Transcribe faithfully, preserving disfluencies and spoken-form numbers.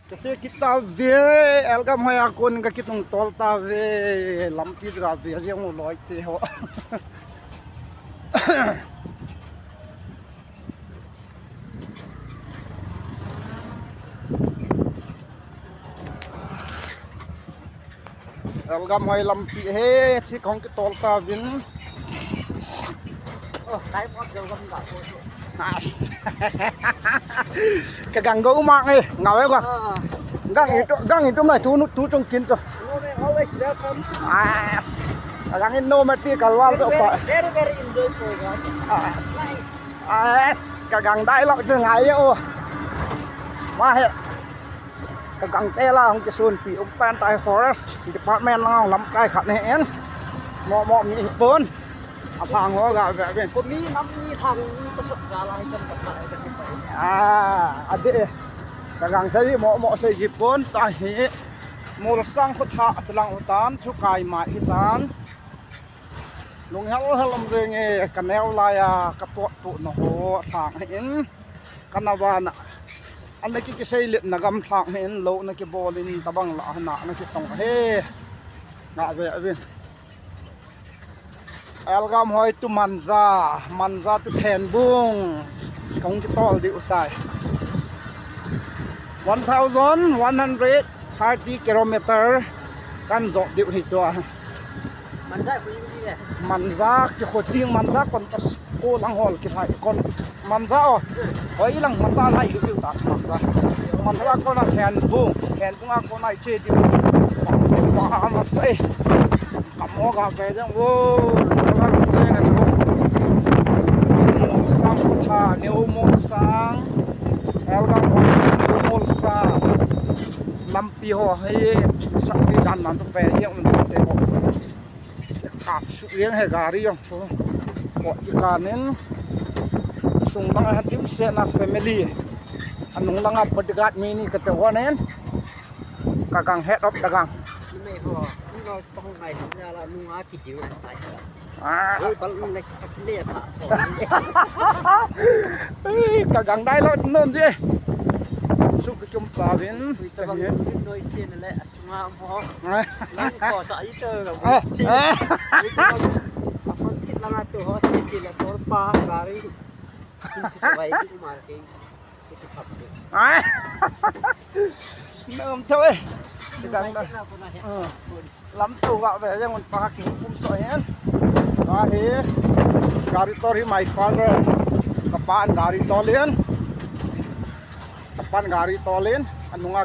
Ka che kit tauve, Elgam hoi a kon ka kitong tol tauve, lampi chu ka ve jeng u loi te ho. Elgam hoi lampi hi, chi kong kitol tauvin. Oh, kai mo Elgam da ko. As. Ka gang go ma nge, ngau e ko. Ah. Gang itu, gang itu mai tu, tu chung kin cho. No, man, always welcome. As. Ka gang in no mati kalwal cho pa. Very, very, very enjoy program. As. Nice. As. Ka gang dai lo chu ngai o. Ma he. Ka gang te la hung kisunpi u pan tai forest department lang lamkai khat ne en. Mo mo mi pon. A phang ho ga ve ve. Ko mi nam mi thang mi ta sot ja lai chan ka tai ka ti pai. Ah, ade. Ka gang sei mo mo sei ji pon ta hi. Mol sang kho tha a chalang u tan chu kai mai hi tan. Lung hel hel um jeng e, ka neo lai a, ka pot tu na ho thang hi in. Ka na va na. An na ki kisei let na gam thang hi in, lo na kibol in tabang la na, na kitong he. Nga ve ve. Elgam hoi tu Manja, Manja tu Thenbung. Kong kitol di utai. One thousand one hundred thirty kilometer kan jot diu hi tua. Manja khu in di le. Manja ki kho jing Manja kon ta ko lang hol ki thai kon Manja o. Hoi lang Manja lai diu ta Manja. Manja ko na Thenbung, Thenbung a ko na che diu. Pa ma sai. Ka mo ga ve jeng o. Ka ga ve jeng a chu. Mo sang ko tha, neo mo sang. Elgam hoi, neo mo sang. Lampi ho hi, sakpi dan nan tu ve hi um te ho. Ka su yeng he gari yong su. Ko i kanin. Sung bang a hatim se na family. Anung langa bodyguard mi ni ka te ho nen. Ka gang head of the gang. Ni mai ho, ni lo tong mai ni la nung a ki diu tai. Ah. Oi, bal nung le ka le pa. Ei, ka gang dai lo non je. Su ka chum pa vin. Ui, ta bang noi se na le asunga mo. Ah. Nang ko sa i to ga. Ah. Ui, ta bang. A phone sit langa to ho se se la tor pa gari. Kin se to vai ki mar ke. Ai. Nom thoi. Gang da. Lam tu ga ve jeng un pa ki kum so hen. Ka hi. Gari tor hi my father. Ka pan gari tol in. Ka pan gari tol in. Anunga